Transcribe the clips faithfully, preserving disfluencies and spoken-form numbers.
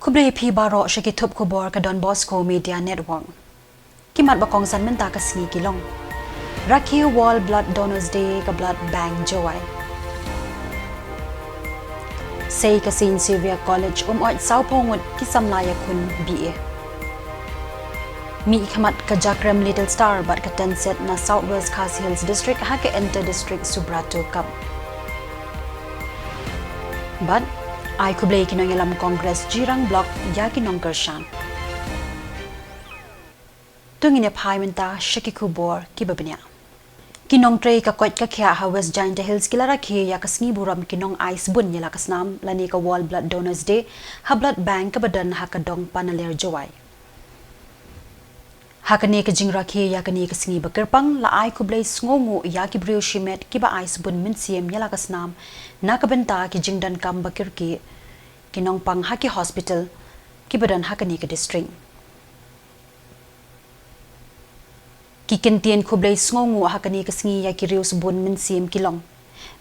Khublei phi baroh sha ki thup khubor ka Don Bosco Media Network. Ki mat ba kongsan mynta ka sngi ki long: Rakhe World Blood Donors Day ka Blood Bank Jowai. Sei ka Saint Xavier College Umoid, sawphew ngut ki samla ïakhun B A. Mih khmat ka Jakrem Little Star bad ka Tenset na South West Khasi Hills District ha ka Inter District Subrato Cup. Bad ai khublei ki nongïalam Congress Jirang Block ïa ki nongkyrshan. To ngin ïa phai mynta sha ki khubor kiba bniah. Ki nongtrei ka koit ka khiah ha West Jaintia Hills ki la rakhe ïa ka sngi burom ki nong-ai sbun ïa la ka snam lane ka World Blood Donors Day ha Blood Bank kaba don ha ka Dong Panaler Jowai. Ha kane ka jingrakhe ïa kane ka sngi ba kyrpang, la ai khublei sngewnguh ïa ki briew shimet kiba ai sbun mynsiem ïa la ka snam na ka bynta ki jingdonkam ba kyrkieh, ki nongpang ha ki hospital kiba don ha kane ka district. Ki kyntien khublei sngewnguh ha kane ka sngi ïa ki riew sbun mynsiem ki long: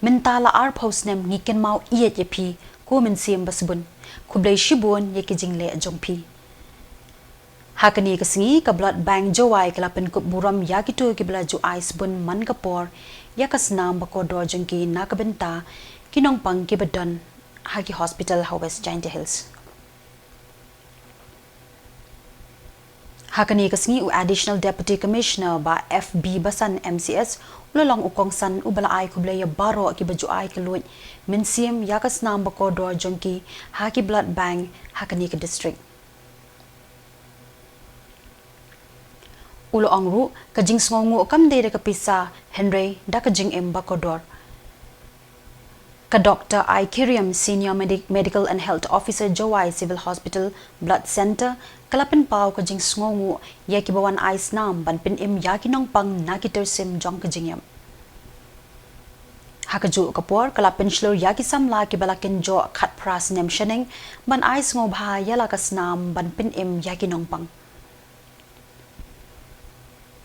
Mynta la arphew snem ngi kynmaw ïeit ïa phi, ko mynsiem ba sbun. Khublei shibun ïa ki jingleh jong phi. Ha kane ka sngi ka Blood Bank Jowai ka la pynkup burom ïa kito kiba la ju ai sbun man ka por ïa ka snam ba kordor jong ki na ka bynta ki nongpang kiba don ha ki hospital ha West Jaintia Hills. Ha kane ka sngi u Additional Deputy Commissioner Bah F B Basan M C S u la long u kongsan uba la ai khublei ïa baroh kiba ju ai kylluid mynsiem ïa ka snam ba kordor jong ki ha ki blood bank ha kane ka district. U la ong ruh ka jingsngewnguh kam dei da ka pisa hynrei da ka jingim ba kordor. Ka Doktor I Kiriam, Senior Medi-, Medical and Health Officer, Jowai Civil Hospital Blood Centre, ka la pynpaw ka jingsngewnguh ïa kiba wan ai snam ban pynim ïa ki nongpang na ki tyrsim jong ka jingïap. Ha kajuh ka por ka la pynshlur ïa ki samla kiba la kynjoh khatphra snem shaneng ban ai sngewbha ïa la ka snam ban pynim ïa ki nongpang.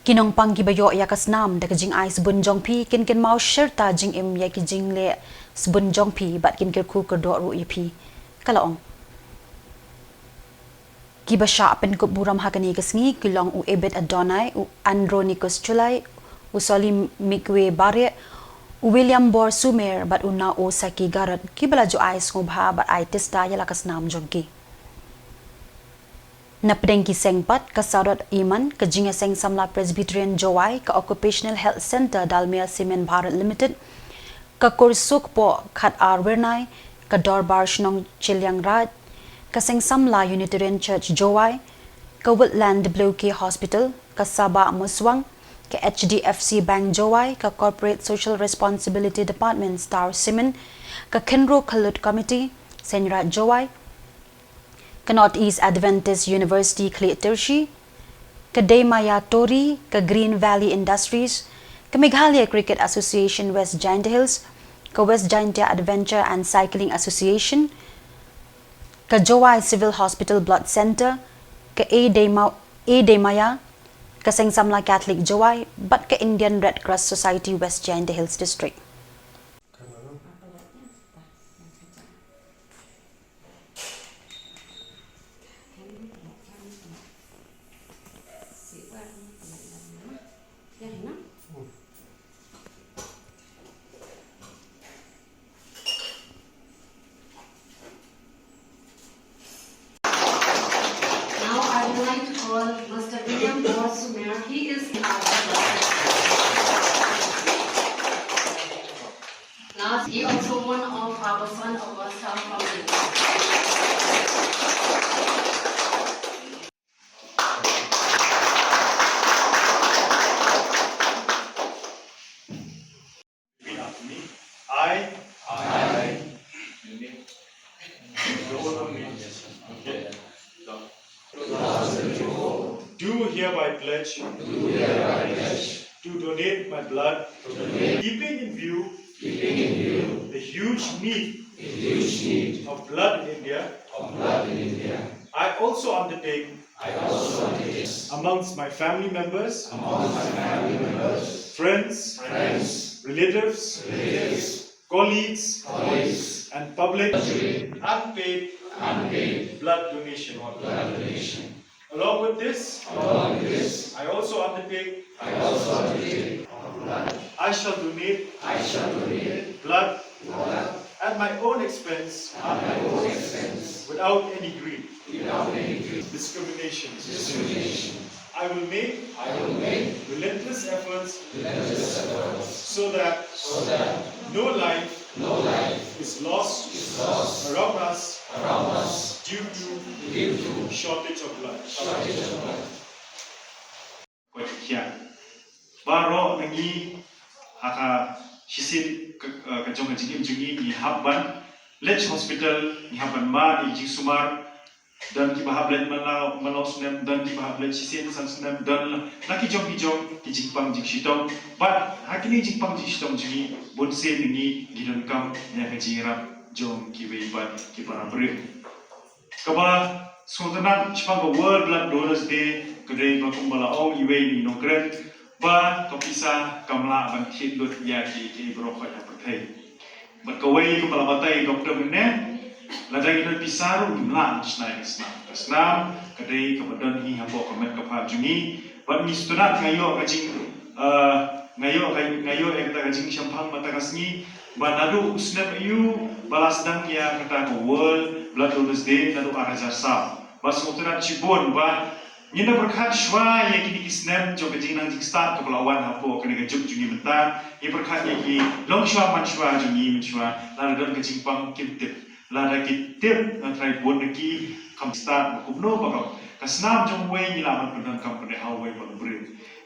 Ki nongpang kiba ïoh ïa ka snam da ka jingai sbun jong phi kin kynmaw shirta jingim ïa ki jingleh sbun jong phi bad kin kyrkhu kyrdoh ruh ïa phi, ka la ong. Kiba shah pynkup burom ha kane ka sngi ki long u Ebed Adonai, u Andronicus Chulai, u Soli Mikwe Bareh, u William Bor Sumer bad u Nao Saki Garot kiba la ju ai sngewbha bad ai tista ïa la ka snam jong ki. Na pdeng ki seng pat ka Sarot Iman, ka Jingïaseng Samla Presbyterian Jowai, ka Occupational Health Centre Dalmia Cement Bharat Limited, ka Kursuk Poh Khatar Wirnai, ka Dorbar Shnong Chilliangraj, ka Seng Samla Unitarian Church Jowai, ka Woodland W K Hospital, ka Sabah Muswang, ka H D F C Bank Jowai, ka Corporate Social Responsibility Department Star Cement, ka Khynro Khyllut Committee Seiñraij Jowai, ka North East Adventist University Khliehtirshieh, ka Deimaya Tori, ka Green Valley Industries, ka Meghalaya Cricket Association West Jaintia Hills, ka West Jaintia Adventure and Cycling Association, ka Jowai Civil Hospital Blood Centre, ka A Deima-, A Deimaya, ka Seng Samla Catholic Jowai bad ka Indian Red Cross Society West Jaintia Hills District. Now I would like to call Mister William Bor Sumer. He is our last. He also one of our son of our staff from the I. I. Okay. Do hereby pledge. Do hereby pledge. To donate my blood. To donate. Keeping in view. Keeping in view. The huge need. The huge need. Of blood in India. Of blood in India. I also undertake. I also undertake. Amongst my family members. Amongst my family members. Friends. Friends. Relatives. Relatives. Colleagues. Colleagues. and public unpaid blood donation. Along with this, I also undertake I shall donate blood at my own expense without any greed, discrimination. I will make relentless efforts so that no life is lost around us due to shortage of blood. Ko khia. Baroh na ngi ha ka shisien ka, ka jong ka jingim jong ngi, ngi hap ban leit hospital, ngi hap ban mad ïa ki jingsumar. Don kiba hap leit man la, man la u snem, don kiba hap leit shisien san snem, don la ki jong ki jong ki jingpang jingshitom. Bad ha kine ki jingpang jingshitom jong ngi, bunsien na ngi ngi donkam ïa ka jingïarap jong kiwei pat ki para briew. Kaba sngewtynnat shaphang ka World Blood Donors Day ka dei ba kumba la ong iwei na i nongkren ba ka pisa kam lah ban thied lut ïa kiei kiei baroh ha pyrthei. Bad kawei kaba la batai i doktor mynne, lada ngi don pisa ruh ngim lah ban shna ïa ka snam. Ka snam ka dei kaba don hi hapoh ka met ka phad jong ngi. Bad ngi sngewtynnat nga ïoh ka jing, eh, nga ïoh ka, nga ïoh ïa kata ka jingshemphang mynta ka sngi. Ba naduh u snem aïu ba la sdang ïa kata ka World Blood Donors Day, naduh ar hajar saw. Ba sngewtynnat shibun ba ngin da pyrkhat shuwa ïa kine ki snem jong ka jingnang jingstad kaba la wan hapoh kane ka juk jong ngi mynta. Ngi pyrkhat ïa ki longshuwa manshuwa jong ngi mynshuwa, lada don ka jingpang kim tip. Lada ki tip, nga trai bun na ki kam stad ba kumno ba ka, ka snam jong uwei ngi lah ban pyndonkam pat ha uwei pat u briew.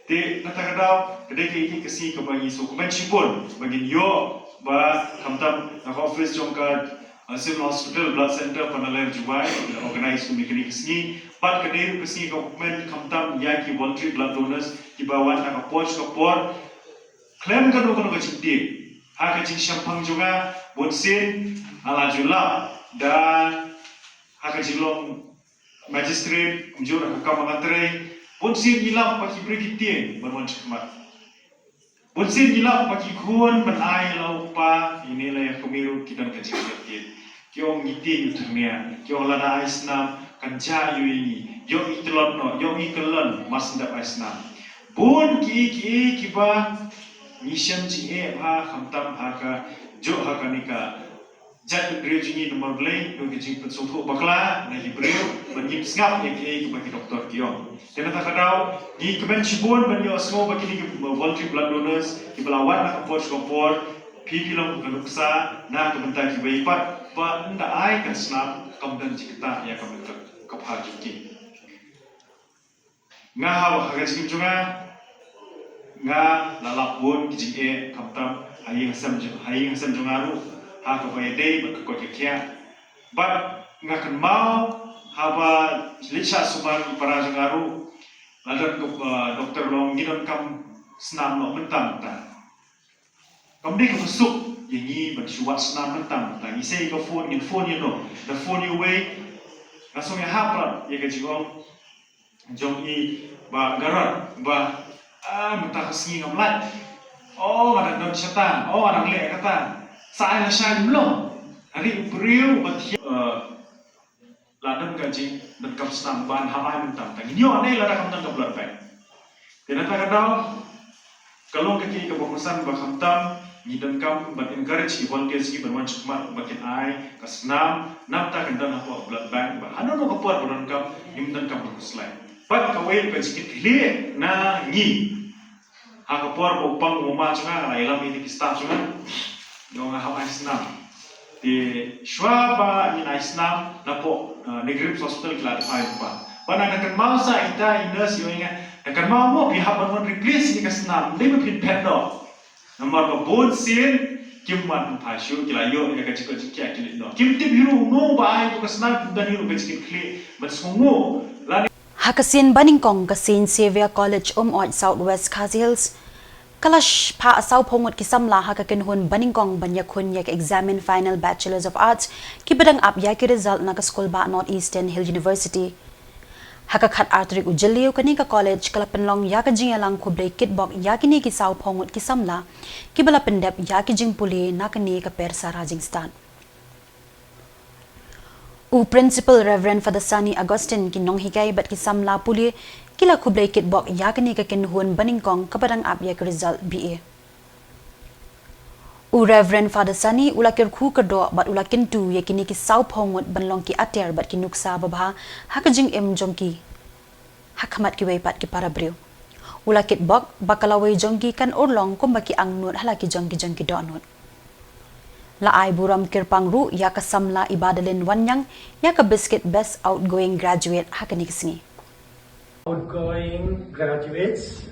Te na kata ka daw ka dei kaei ka sngi kaba ngi sngewkmen shibun ba ngin ïoh ba khamtam na ka office jong ka, uh, Civil Hospital Blood Center Panaler Jowai, ki la organize kumne kane ka sngi. Bad ka dei ruh ka sngi kaba kmen khamtam ïa ki voluntary blood donors kiba wan na ka por sha ka por. Khlem kano kano ka jingtieng, ha ka jingshemphang jong nga bunsien nga la ju lap da ha ka jinglong magistrate, kumjuh ha ka kam ba nga trei. Bunsien ngi lap ba ki briew ki tieng ban wan shakhmat. Bunsien ngi lap ba ki khun ban ai ïa la u kpa, ïa kane la ïa kmie ruh ki don ka jingtieng. Ki ong ngi tieng ïa u thyrnia, ki ong lada ai snam kan jah ïa u ïa ngi, ïoh ngi tlot noh, ïoh ngi kyllon mar shu dep ai snam. Bun kiei kiei kiba ngi shem jingeh bha khamtam ha kajuh ha kane ka jaitbynriew jong ngi namar balei, ïoh ka jingpynsngewthuh bakla na ki briew ban ngim sngap ïa kiei kiba ki doktor ki ong. Te na kata ka daw ngi kmen shibun ban ïohsngew ba kine ki voluntary blood donors kiba la wan na ka por sha ka por, phi phi long ka nuksa na ka bynta kiwei pat ba ynda ai ka snam kam don jingktah ïa ka bynta ka phad jong ki. Nga ha ka jingim jong nga, nga la lap bun ki jingeh khamtam ha ïing ha sem jong, ha ïing ha sem jong nga ruh, ha kaba ïadei bad ka koit ka khiah. Bad nga kynmaw haba leit shah sumar ki para jong nga ruh, la don ka, uh, doktor ba la ong ngi donkam snam noh mynta mynta. Kam dei kaba suk ïa ngi ban shu wad snam mynta mynta. Ngi sei ka phone, ngin phone ïa no, da phone ïa uwei. Nga sngew ïahap palat ïa ka jingong jong i Bah Garod ba, ah, mynta ka sngi ngam lait. Oh, nga dang don shata. Oh, nga dang leh kata. Sa ai lashai mlong. Hari u briew ba thiah, eh, la don ka jingdonkam snam ban hap ai mynta mynta. Ngin ïoh ne lada kam don ka blood bank. Te na kata ka daw ka long ka kiei kaba kongsan ba khamtam ngi donkam ban encourage ki volunteers ki ban wan shakhmat ba kin ai ka snam, namar kan don hapoh blood bank ba hano hano ka por ba donkam ngim donkam ban khuslai. Bad kawei ka jingkitkhlieh na ngi. Ha ka por ba u pang u mama jong nga, nga la ïalam ïa ki staff jong nga. Ïa nga hap ai snam. Te shuwa ba ngin ai snam napoh, eh, NEIGRIHMS Hospital ki la dep ai lypa. Bad nga da kynmaw sa ita i nurse ïa nga, da kynmaw mo phi hap ban wan replace ïa ka snam. Lei ba phin phet noh. Namar ba bun sien kim wan pynphai shuh, ki la ïoh ïa ka jingkoit jingkhiah ki leit noh. Kim tip hi ruh uno ba ai ka snam, kim don hi ruh ka jingkitkhlieh ban sngewnguh. Lane Ha ka sien ba nyngkong ka Saint Xavier College Umoj, South West Khasi Hills, ka la sh-, phah sawphew ngut ki samla ha ka kynhun ba nyngkong ban ïakhun ïa ka examine final Bachelors of Arts kiba dang ap ïa ki result na ka skul bah North Eastern Hill University. Ha ka khatar tarik u Jylliew kane ka college ka la pynlong ïa ka jingïalang khublei kitbok ïa kine ki sawphew ngut ki samla kiba la pyndep ïa ki jingpule na kane ka pyrsa rajingstad. U Principal Reverend Father Sani Augustine, ki nonghikai bad ki samla pule ki la khublei kitbok ïa kane ka kynhun banyngkong kaba dang ap ïa ka result B A. U Reverend Father Sani u la kyrkhu kyrdoh bad u la kyntu ïa kine ki saw phew ngut ban long ki atiar bad ki nuksa babha ha ka jingim jong ki ha khmat kiwei pat ki para briew. U la kitbok ba ka lawei jong ki kan urlong kumba ki angnud ha la ki jong ki jong ki dohnud. La ai burom kyrpang ruh ïa ka samla i Badalin Wanniang ïa ka biskit Best Outgoing Graduate ha kane ka sngi. Outgoing graduates,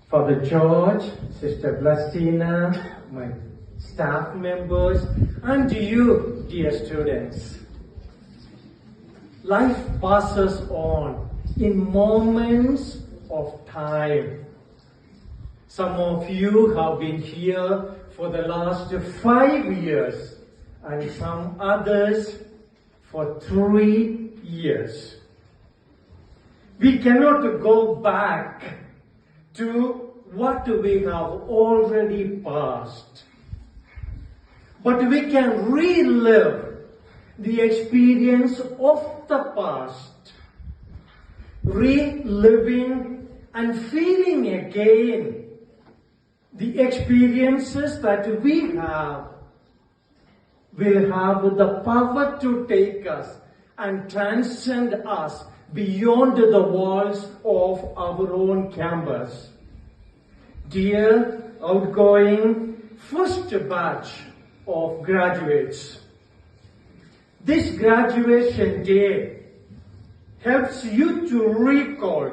Father George, Sister Blessina, my staff members, and to you, dear students. Life passes on in moments of time. Some of you have been here for the last five years, and some others for three years. We cannot go back to what we have already passed, but we can relive the experience of the past, reliving and feeling again the experiences that we have will have the power to take us and transcend us beyond the walls of our own campus. Dear outgoing first batch of graduates, this graduation day helps you to recall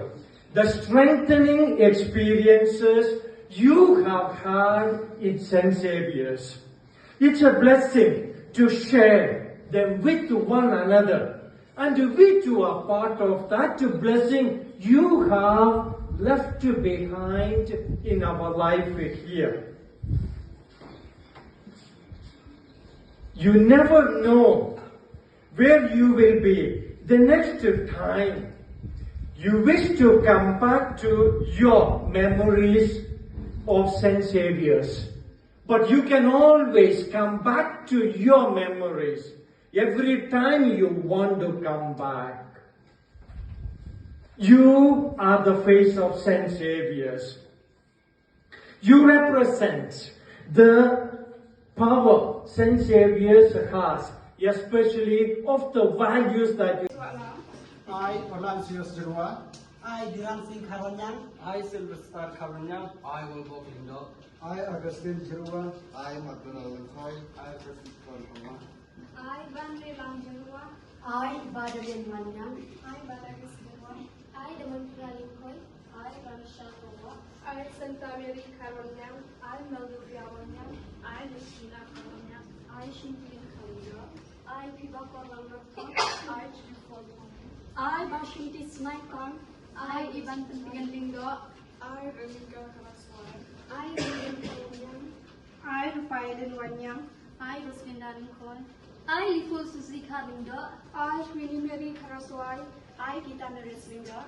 the strengthening experiences you have had in St. Xavier's. It's a blessing to share them with one another, and we too are part of that blessing you have left behind in our life here. You never know where you will be the next time you wish to come back to your memories of St. Xavier's. But you can always come back to your memories every time you want to come back. You are the face of St. Xavier's. You represent the power St. Xavier's has, especially of the values that you. I, Orlansius Jyrwa. I, Duran Singh Kharonyang. I, Sylvester Kharonyang. I, Wolbok Lyngdoh. I, Augustine Jyrwa. I, McDonald Lyngkhoi. I, Francis Kharonyang. I, Banrilang Jyrwa. I, Badalin Wanniang. I, Badagis Jyrwa. I, Damanpura Lyngkhoi. I, Ramsha Kharwa. I, Santa Mary Kharonyang. I, Meldovia Wanniang. I, Lucina Kharonyang. I, Shintulin Kharonyang. I, Pibakor Langmarkon. I, Judith Wolfgang. I, Bashanti Smaikon. I, Iban Pentingan Lyngdoh. I, Renika Kharaswai. I, William Kharonyang. I, Rupailin Wanniang. I, Roslinda Lyngkhoi. I, Liful Susi Kharlyngdoh. I, Queenie Mary Kharaswai. I, Gita Naresh Lyngdoh.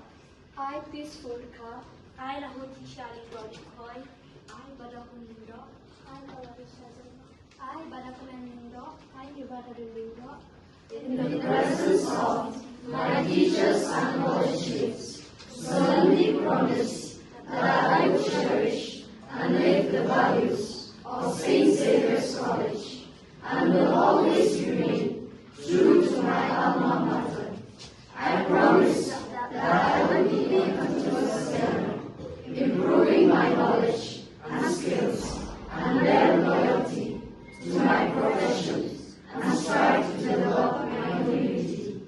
I, Peace Furka. I, Lahoti Sha Lyngdoh Lyngkhoi. I, Badahun Lyngdoh. I, Kalarisha Jyrwa. I, Badakalen Lyngdoh. I, Ibadaren Lyngdoh. In the presence of my teachers and college mates, solemnly promise that I will cherish and live the values of Saint Xavier's College and will always remain true to my alma mater. I promise that I will be a continuous learner, improving my knowledge and skills, and bear loyalty to my profession and strive to develop my community.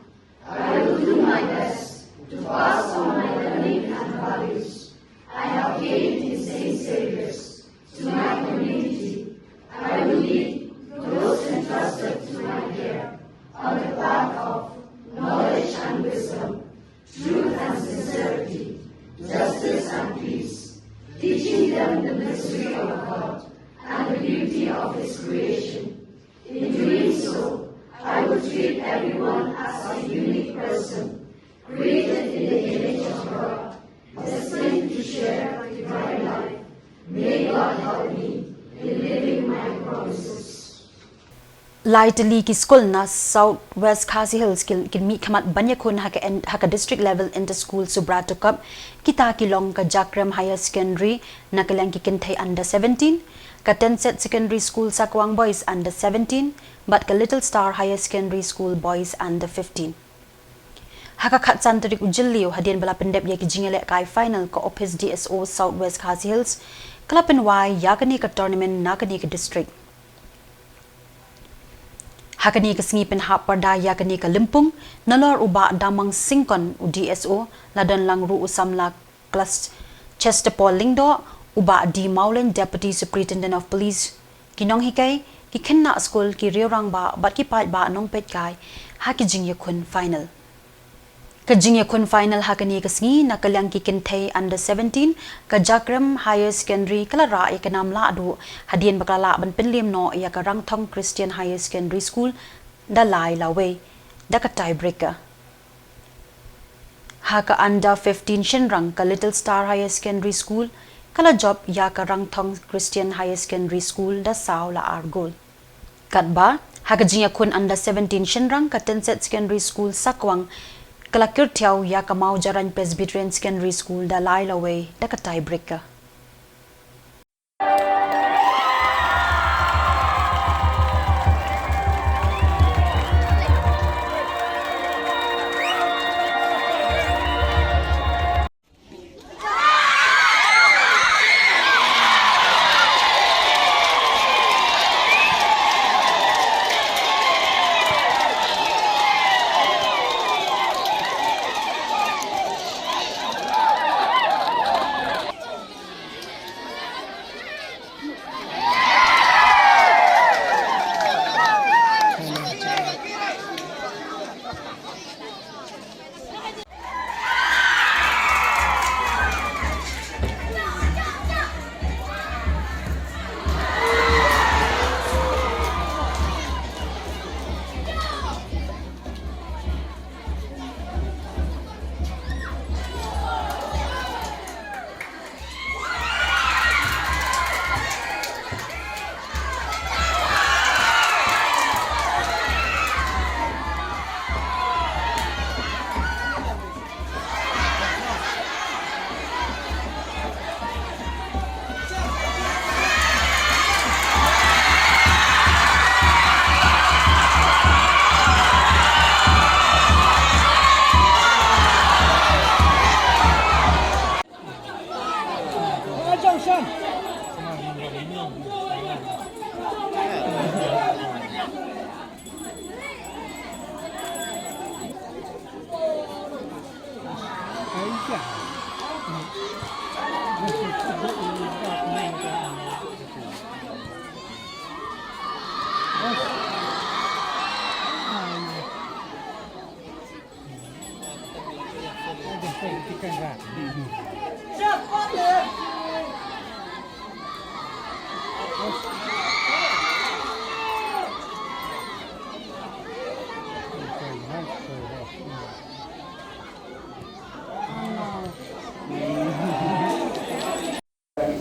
I will do my best to pass on my learning and values I have gained in Saint Xavier's to my community. I will lead those entrusted to my care on the path of knowledge and wisdom, truth and sincerity, justice and peace, teaching them the mystery of God and the beauty of His creation. In doing so, I will treat everyone as a unique person, created in the image of God, destined to share divine life. May God help me in living my promises. Lai tylli ki skul na South West Khasi Hills ki, kin mih khmat ban ïakhun ha ka en-, ha ka District Level Inter School Subrato Cup, kita ki long ka Jakrem Higher Secondary na ka liang ki kynthei under seventeen, ka Tenset Secondary School Sakwang Boys under seventeen, bad ka Little Star Higher Secondary School Boys under fifteen. Ha ka khatsan tarik u Jylliew, hadien ba la pyndep ïa ki jingïalehkai final, ka Office D S O South West Khasi Hills ka la pynwai ïa kane ka tournament na kane ka district. Ha kane ka sngi pynhap pyrda ïa kane ka lympung, nalor u Bah Damang Syngkon, u D S O, la don lang ruh u samla Chester Paul Lyngdoh, u Bah D Mawlin, Deputy Superintendent of Police, ki nonghikai, ki khynnah skul, ki riew rangbah bad ki paidbah nongpeitkai ha ki jingïakhun final. Ka jingïakhun final ha kane ka sngi na ka liang ki kynthei under seventeen, ka Jakrem Higher Secondary ka la rah ïa ka nam lahduh, hadien ba ka la lah ban pynliem noh ïa ka Rangthong Christian Higher Secondary School da lai la wei da ka tiebreaker. Ha ka under fifteen shynrang, ka Little Star Higher Secondary School ka la jop ïa ka Rangthong Christian Higher Secondary School da saw la ar gol. Katba, ha ka jingïakhun under seventeen shynrang, ka Tenset Secondary School Sakwang ka la kyrthiaw ïa ka Mawjarain Presbyterian Secondary School da lai la wei da ka tiebreaker.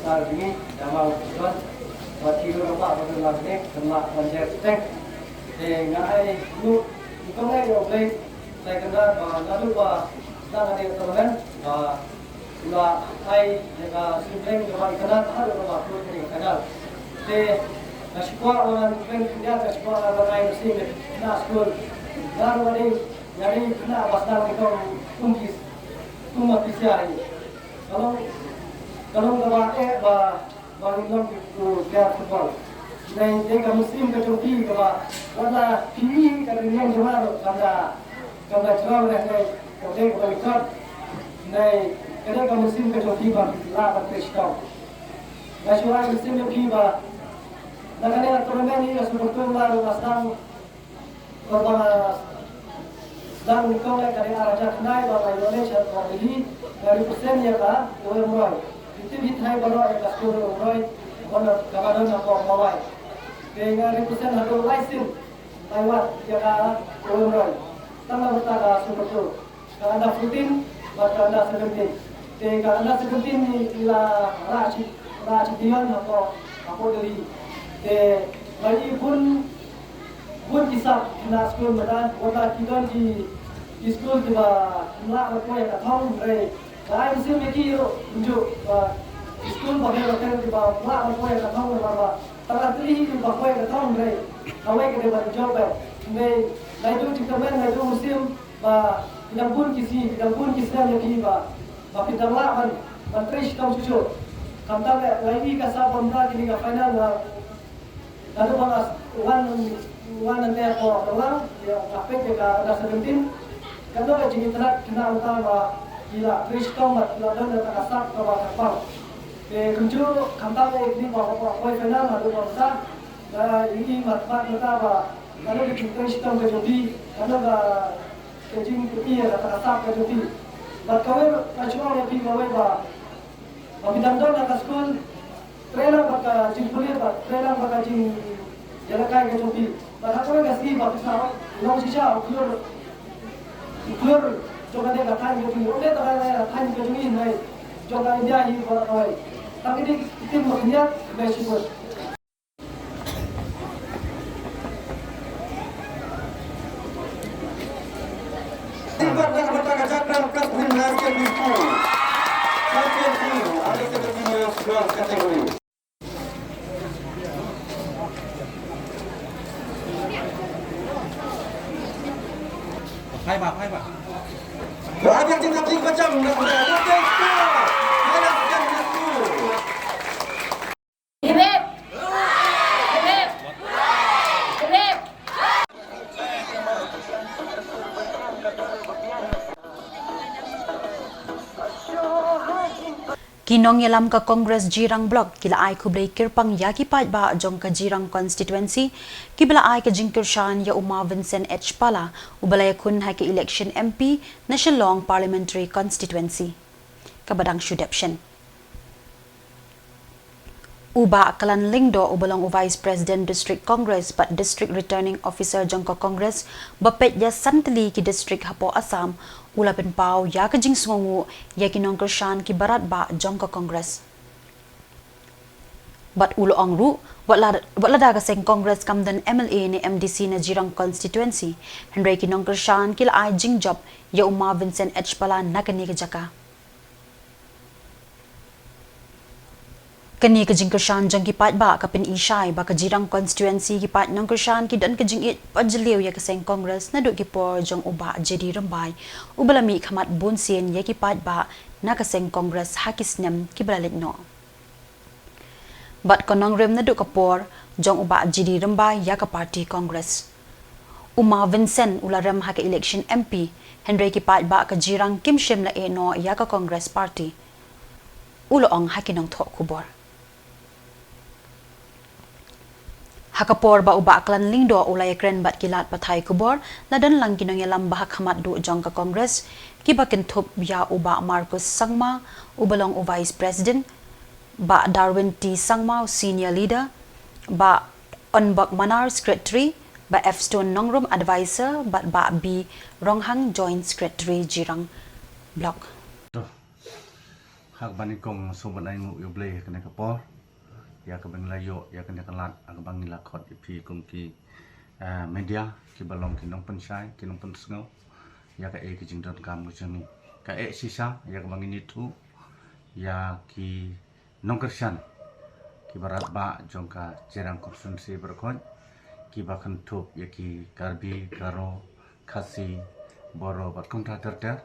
Sar bini, dama u John, ba ti ru ba ba la ne, kena panjat teng. Te nga ai nu, u kong ai u Blei, sai kena ba naduh ba la nga ne tournament, ba la ai ïa ka sim leng ka ba kena ka ba ku te ka. Te nga shu kwah ba ngan pynjah, nga shu kwah ba ngan ai sim na skul. Nga ru ba dei, nga dei kena ba sdang ni kong kum kis, kum ma kis ïa. Ka long, ka long kaba eh ba, ba ngin long ki, ki player football. Dei, dei ka mynsiem ka jong phi kaba, wat la phi i ka dei niam jong nga ruh, kam da, kam da jrong reh dei, ka dei kaba ngi kot. Dei, ka dei ka mynsiem ka jong phi ba, la ba phi shitom. Nga shu ai mynsiem jong phi ba, na kane ka tournament ni nga shu pyntung la ruh nga sdang, Kaba nga sdang nyngkong eh ka dei ar hajar khyndai ba nga ïoh leh sha ka Delhi, nga represent ïa ka Umroi. Ki team hi thai baroh ïa ka skur Umroi, kaba don, kaba don hapoh Mawai. Te nga represent haduh lai sien, lai wat ïa ka Umroi. Tang na bynta ka Super Two. Ka under fourteen bad ka under seventeen. Te ka under seventeen ni la rah shi, rah shi dion hapoh, hapoh Delhi. Te nga ïohi bun, Bun ki sap na skul mynta, wat la ki don ki, ki skul kiba ym lah ban poi ha ka thong, hynrei nga ai mynsiem ïa ki ruh kumjuh ba ki skul ba heh ba kher kiba ym lah ban poi ha ka thong, namar ba tang ka tylli hi kiba poi ha ka thong, hynrei kawei ka dei ban jop eh. Hynrei nga ai jingkyrmen, nga ai mynsiem ba ki dang bun ki sngi, ki dang bun ki snem ïa ki ba, ba ki dang lah ban, ban trei shitom shuh shuh. Khamtam eh, nga ïohi ka sap ba mynta kine ka final nga Naduh ba nga wan, wan hangtei hapoh Nonglang, ïa, nga peit ïa ka under seventeen. Katno ka jingitynnad khynnah mynta ba ki la trei shitom bad ki la don da ka sap kaba kyrpang. Te kumjuh khamtam ïa kine ba, ba, ba poi final naduh ba mynta. Nga ïohi mat, mat mynta ba katno ka jingtrei shitom ka jong phi, katno ka, ka jingpyni ïa ka sap ka jong phi. Bad kawei nga shu ong ïa phi kawei ba, ba phi dang don ha ka skul, trei lang bad ka jingpule bad trei lang bad ka jingïalehkai ka jong phi. Bad ha kawei ka sngi ba phi sa long shisha u khlur, u khlur jong kane ka thaiñ ka jong ngi. Ym dei tang kane ka thaiñ ka jong ngi, hynrei jong ka India hi baroh kawei. Tang kine ki ktien ba khyndiat, khublei shibun. Ki nongïalam ka Congress Jirang Block ki la ai khublei kyrpang ïa ki paidbah jong ka Jirang Constituency kiba la ai ka jingkyrshan ïa u Ma Vincent H Pala uba la ïakhun ha ka election M P na Shillong Parliamentary Constituency kaba dang shu dep shen. U Bah Kallan Lyngdoh uba long u Vice President District Congress bad District Returning Officer jong ka Congress ba peit ïa san tylli ki district hapoh Assam, u la pynpaw ïa ka jingsngewnguh ïa ki nongkyrshan kiba radbah jong ka Congress. Bad u la ong ruh, wat la, wat lada ka seng Congress kam don M L A ne M D C na Jirang Constituency, hynrei ki nongkyrshan ki la ai jingjop ïa u Ma Vincent H Pala na kane ka jaka. Kane ka jingkyrshan jong ki paidbah ka pyni shai ba ka Jirang Constituency ki paid nongkyrshan ki don ka jingïeit ba jylliew ïa ka seng Congress naduh ki por jong u Bah J D Rymbai uba la mih khmat bun sien ïa ki paidbah na ka seng Congress ha ki snem kiba la leit noh. Bad ka nongrim naduh ka por jong u Bah J D Rymbai ïa ka party Congress. U Ma Vincent u la rem ha ka election M P, hynrei ki paidbah ka Jirang kim shym la ïeh noh ïa ka Congress party, u la ong ha ki nongthoh khubor. Ha ka por ba u Bah Kallan Lyngdoh u la ïakren bad ki lad pathai khubor, la don lang ki nongïalam ba ha khmat duh jong ka Congress, kiba kynthup ïa u Bah Marcus Sangma uba long u Vice President, Bah Darwin T Sangma u Senior Leader, Bah Onbok Manar Secretary, Bah F Stone Nongrum Advisor bad Bah B Ronghang Joint Secretary Jirang Block. Ha kaba nyngkong sngewbha ban ai nguh ïa U Blei ha kane ka por, ïa kaba ngi la ïoh ïa kane ka lad ha kaba ngi la khot ïa phi kum ki, eh, media kiba long ki nongpynshai ki nongpynsngew ïa kaei ka jingdonkam ka jong ngi. Kaei shisha ïa kaba ngin ïathuh ïa ki nongkyrshan kiba radbah jong ka Jirang Constituency baroh khoit, kiba kynthup ïa ki Karbi, Garo, Khasi, Boro bad kumta ter ter.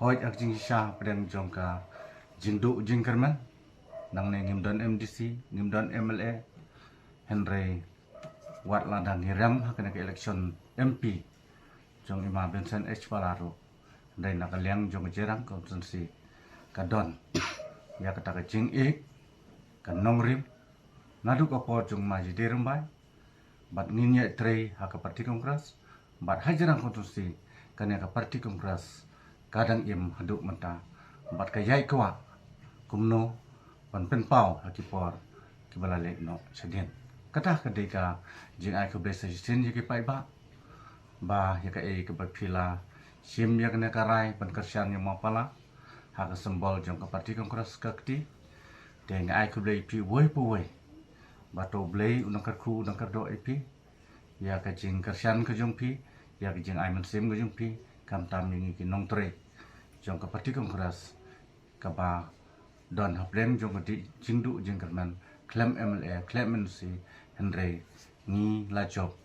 Hooid, ha ka jingshisha hapdeng jong ka jingduh jingkyrmen, nangne ngim don M D C, ngim don M L A, hynrei wat la dang ngi rem ha kane ka election M P jong i Ma Vincent H Pala ruh, hynrei na ka liang jong ka Jirang Constituency ka don ïa kata ka jingïeit, ka nongrim naduh ka por jong Ma J D Rymbai, bad ngin ïa trei ha ka party Congress, bad ha Jirang Constituency kane ka party Congress ka dang im haduh mynta, bad ka ïai kwah kumno ban pynpaw ha ki por kiba la leit noh shadien. Kata ka dei ka jingai khublei sa shisien ïa ki paidbah ba ïa kaei kaba phi la shim ïa kane ka rai ban kyrshan ïa Ma Pala ha ka symbol jong ka party Congress ka kti. Te nga ai khublei ïa phi uwei pa uwei, ba to U Blei un nang kyrkhu un nang kyrdoh ïa phi. ïa ka jingkyrshan ka jong phi, ïa ka jingai mynsiem ka jong phi, khamtam ïa ngi ki nongtrei jong ka party Congress kaba don hapdeng jong ka jingduh jingkyrmen khlem MLA, khlem MDC, hynrei ngi la jop,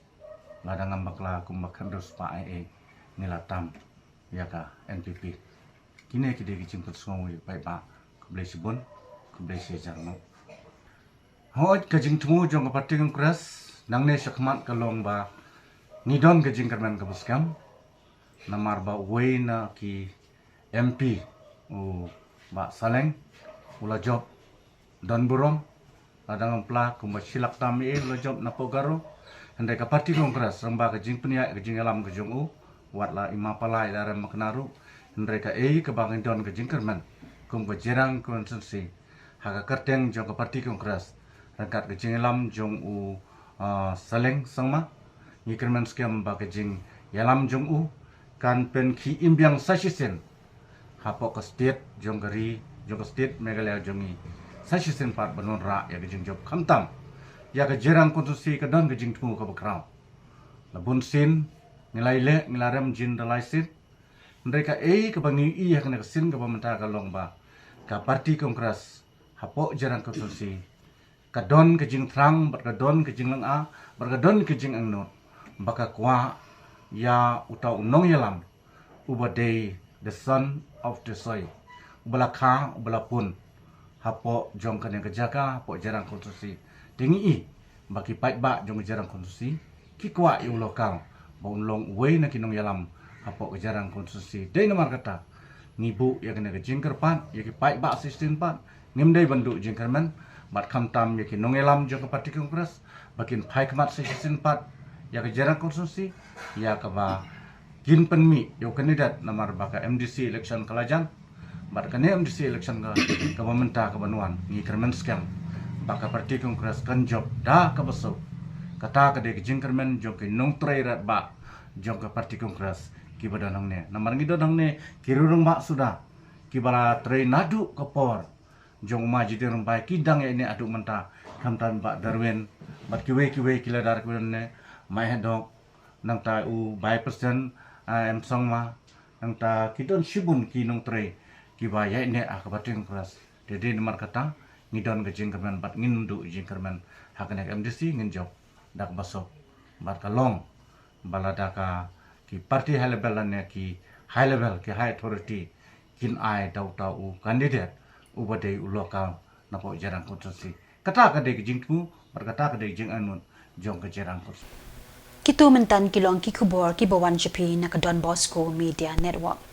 la dang ngam bakla kumba khandus pa ai e, ngi la tam ïa ka NPP. Kine ki dei ki jingpynsngew ïa phi ba, khublei shibun, khublei shihajar nguh. Hooid, ka jingthmu jong ka party Congress nangne shakhmat ka long ba ngi don ka jingkyrmen kaba skhem. Namar ba uwei na ki MP, u Bah Saleng, u la jop don burom, la dang ngam pla kumba shilak tam e, u la jop na Pokgaro. Hynrei ka party Congress, rangba ka jingpynïaid ka jingïalam ka jong u, wat la i ma Palai la rem makna ruh, hynrei ka ei kaba ngi don ka jingkyrmen kum ka Jirang constituency ha ka kyrteng jong ka party Congress, ryngkat ka jingïalam jong u, ah, Saleng Sangma, ngi kyrmen skhem ba ka jingïalam jong u kan pynkhie im biang sa shisien hapoh ka state jong ka ri, jong ka state Meghalaya jong ngi, sa shisien pat ban wanrah ïa ka jingjop, khamtam ïa ka Jirang constituency ka don ka jingthmu kaba khraw. La bun sien ngi la ïaleh, ngi la rem jin da lai sien. Hynrei ka ei kaba ngi ïohi ha kane ka sien kaba mynta ka long ba ka party Congress hapoh Jirang constituency ka don ka jingthrang, bad ka don ka jinglynga, bad ka don ka jingangnud ba ka kwah ïa uta u nongïalam uba dei the son of the soil, uba la kha, uba la pun hapoh jong kane ka jaka, hapoh Jirang constituency. Te ngi i ba ki paidbah jong ka Jirang constituency ki kwah ïa u Lokal ba un long uwei na ki nongïalam hapoh ka Jirang constituency. Dei namar kata ngi buh ïa kane ka jingkyrpad ïa ki paidbah sa shisien pat, ngim dei ban duh jingkyrmen, bad khamtam ïa ki nongïalam jong ka party Congress ba kin phai khmat sa shisien pat ïa ka Jirang constituency, ïa kaba kin pynmih ïa u candidate, namar ba ka MDC election ka la jan, bad kane MDC election ka, kaba mynta ka ban wan, ngi kyrmen skhem ba ka party Congress kan jop da kaba suk. Kata ka dei ka jingkyrmen jong ki nongtrei rangbah jong ka party Congress kiba don hangne. Namar ngi don hangne ki rangbah suda kiba la trei naduh ka por jong u Ma Jingding Rymbai, ki dang ïaineh haduh mynta, khamtam Bah Darwin bad kiwei kiwei ki leader kiba don hangne, Mai Hadok, nangta u Vice President, ah, M Sangma, nangta ki don shibun ki nongtrei kiba ïaineh ha ka party Congress. Te dei namar kata ngi don ka jingkyrmen bad ngin duh jingkyrmen ha kane ka MDC, ngin jop da kaba suk. Bad ka long ba lada ka ki party high level lane ki high level, ki high authority kin ai da uta u candidate uba dei u Lokal napoh Jirang constituency. Kata ka dei ka jingthmu bad kata ka dei ka jingangnud jong ka Jirang constituency. Kitu mynta ki long ki khubor kiba wan sha phi na ka Don Bosco Media Network.